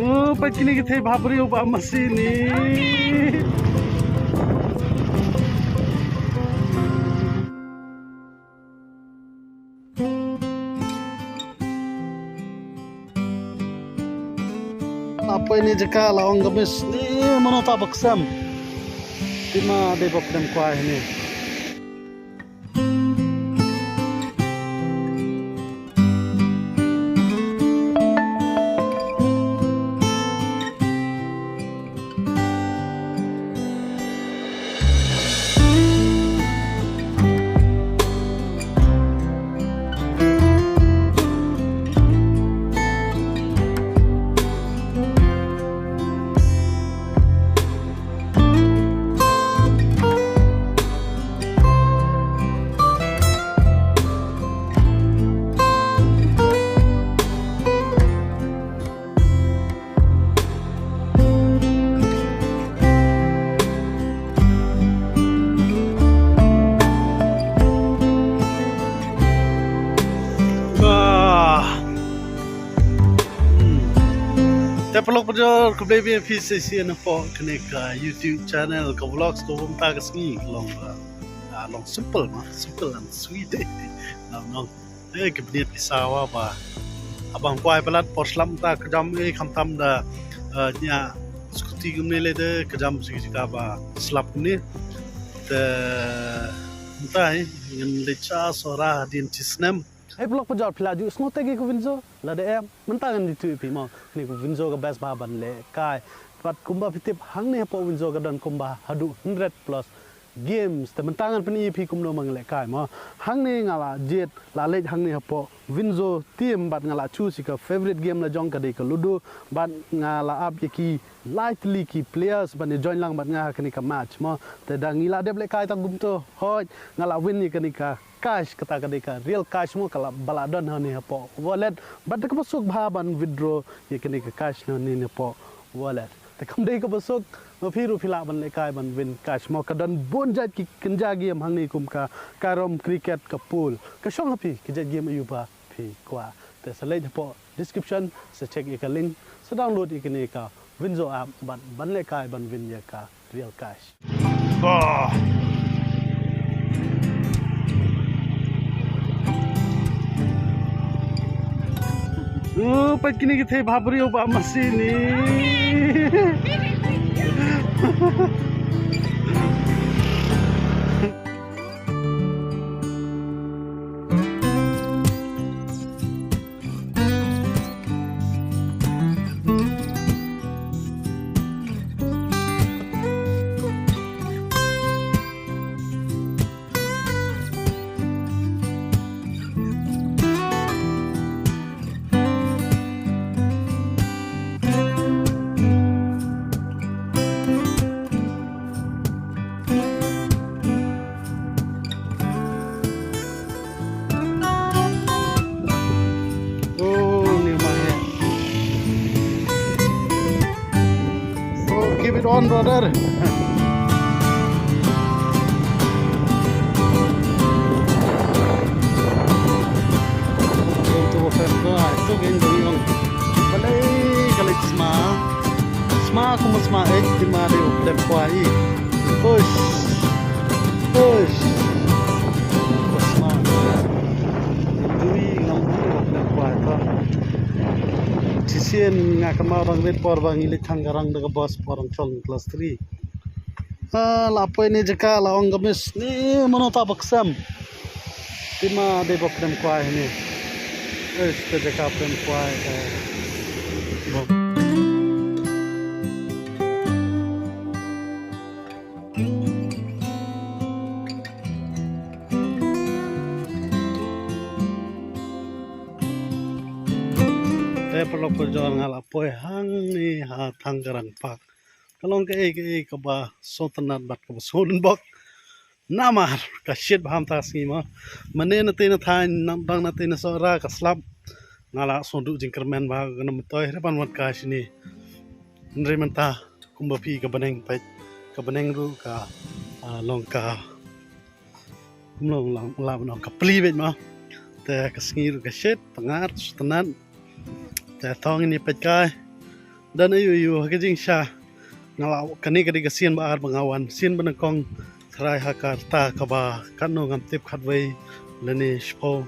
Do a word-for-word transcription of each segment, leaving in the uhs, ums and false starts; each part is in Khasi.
Oh, peit kine ki thei bhabriew ba masi ni. Apa ini jaka la ong ka miss ni, mano ta baksam. Tima dei bok dem kwai ni. Te paralok parajor, khublei biang ïa phi sa shisien hapoh kane ka YouTube channel, ka vlogs kaba mynta ka sngi ka long, ah, long simple ma, simple and sweet. Long, long. Eh, ka bniat ki sawa ba, ah, bang kwai palat por slap mynta ka jam, eh, khamtam da, eh, nia scooty kumne lei te ka jam sha ki jaka ba slap kumne. Te mynta, eh, ngan leit sha Sohra hadien shi snem. Hei paralok parajor, phi la ju sngewthuh ïa ka Windsor? Lada em, mynta ngan ïathuh ïa phi mo. Kane ka Windsor ka best bha ban lehkai. Bad kumba phi tip, hangne hapoh Windsor ka don kumba haduh hundred plus games. Te mynta ngan pyni ïa phi kumno ban lehkai mo. Hangne nga la jied, la leit hangne hapoh Windsor team, bad nga la choose ïa ka favorite game la jong ka dei ka Ludo. Bad nga la ap ïa ki lai tylli ki players ban ïa join lang bad nga ha kane ka match mo. Te da ngi la dep lehkai tang kumto, hooid, nga la win ïa kane ka cash, kata ka dei ka real cash mo, ka la, ba la don hangne hapoh wallet. Bad da kaba suk bha ban withdraw ïa kane ka cash hangne hapoh wallet. Te kam dei kaba suk, ma phi ruh phi lah ban lehkai ban win cash mo. Ka don bun jait ki kynja game hangne kum ka carrom, cricket, ka pool. Ka shong ha phi ka jait game aïu ba phi kwah. Te sa leit hapoh description, sa check ïa ka link, sa download ïa kane ka Windsor app, ban, ban lehkai ban win ïa ka real cash. Bah. Oh, peit kine ki thei bhabriew ba masi ni. Oh, ni mah ya. Oh, keep it on, brother. Balei ka leit sma? Sma kumba sma, eh, te ma dei u lem kwai. Push. Push. Sma. Dei ngam dei u lem kwai to. Shisien nga kynmaw dang wit por ba ngi leit thang ka rang da ka bus por rang chong class three. Ah, la poi ne jaka la ong ka miss ni mano ta baksam. Te ma dei bok dem kwai ne. Eh, te jaka dem kwai, eh. Bok. Te paralok parajor, nga la poi hangne ha Thangkarang Park. Ka long kaei kaei kaba sngewtynnat bad kaba sngewdon bok. Namar ka shit bha mynta ka sngi mo. Mynne na tei na thaiñ, na dang na tei na Sohra ka slap. Nga la sngewduh jingkyrmen bha, ka nam toi re ban wan kai shane. Hynrei mynta kumba phi ka bneng peit, ka bneng ruh ka, ah, long ka, kumno long, la ban ong, ka pli beit mo. Te ka sngi ruh ka shit, pyngar, sngewtynnat. Te to ngin ïa peit kai. Don aiu aiu ha ka jingsha. Nga la, kane ka dei ka sien ba ar ba nga wan, sien ba nyngkong tharai ha ka rta kaba katno ngam tip, khatwei lane shiphew.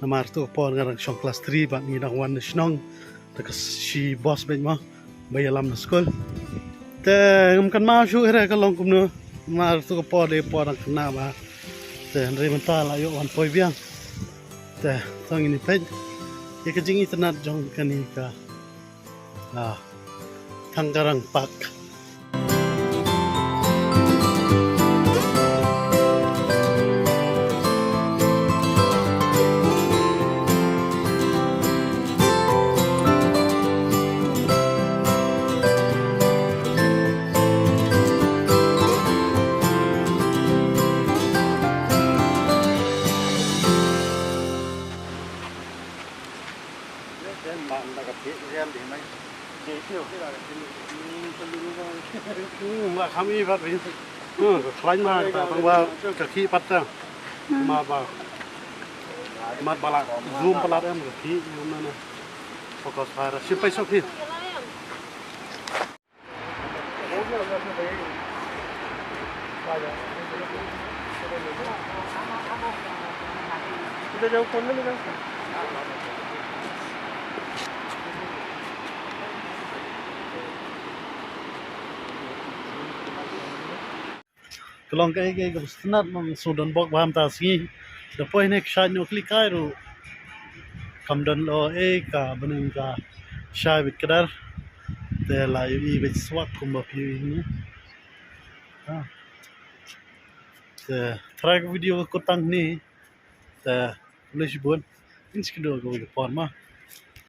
Namar tu ka por nga dang shong klas three bad ngi dang wan na shnong da ka shi bos beit mo, ba ïalam na skul. Te ngam kynmaw shuh hi re ka long kumno, namar tu ka por dei por dang khynnah bha. Te hynrei mynta la ïoh wan poi biang. Te to ngin ïa peit ïa ka jingitynnad jong kane ka, ah, Thangkarang Park. Hmm, ba kham i pat ri. Hmm, ka khlaiñ ma ka tang ba ka khih pat ta. Ma ba. Mat ba la zoom palat em ka khih, em na na. Focus fire. Shim peit shuh khih. Ka long kaei kaei kaba sngewtynnat, nang shu don bok ba mynta sngi. Da poi ne ka shait noh kli kai ruh kam don lyoh ei, ka bneng ka shai beit kdar. Te la ïohi beit swak kumba phi ïohi ne. Ha. Te tharai ka video ka kut tang hangne. Te khublei shibun. Ngin sa ïakynduh kawei ka por mo.